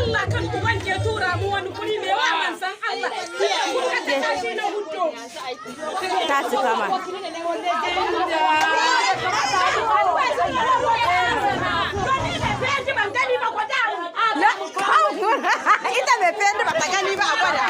Allah kan uban ke tura mu wani kuri mai wa manzan Allah. Kuka ta tashi na hudu. Ta cika ma. Ita mai fendi ba ta gani ba a gwada.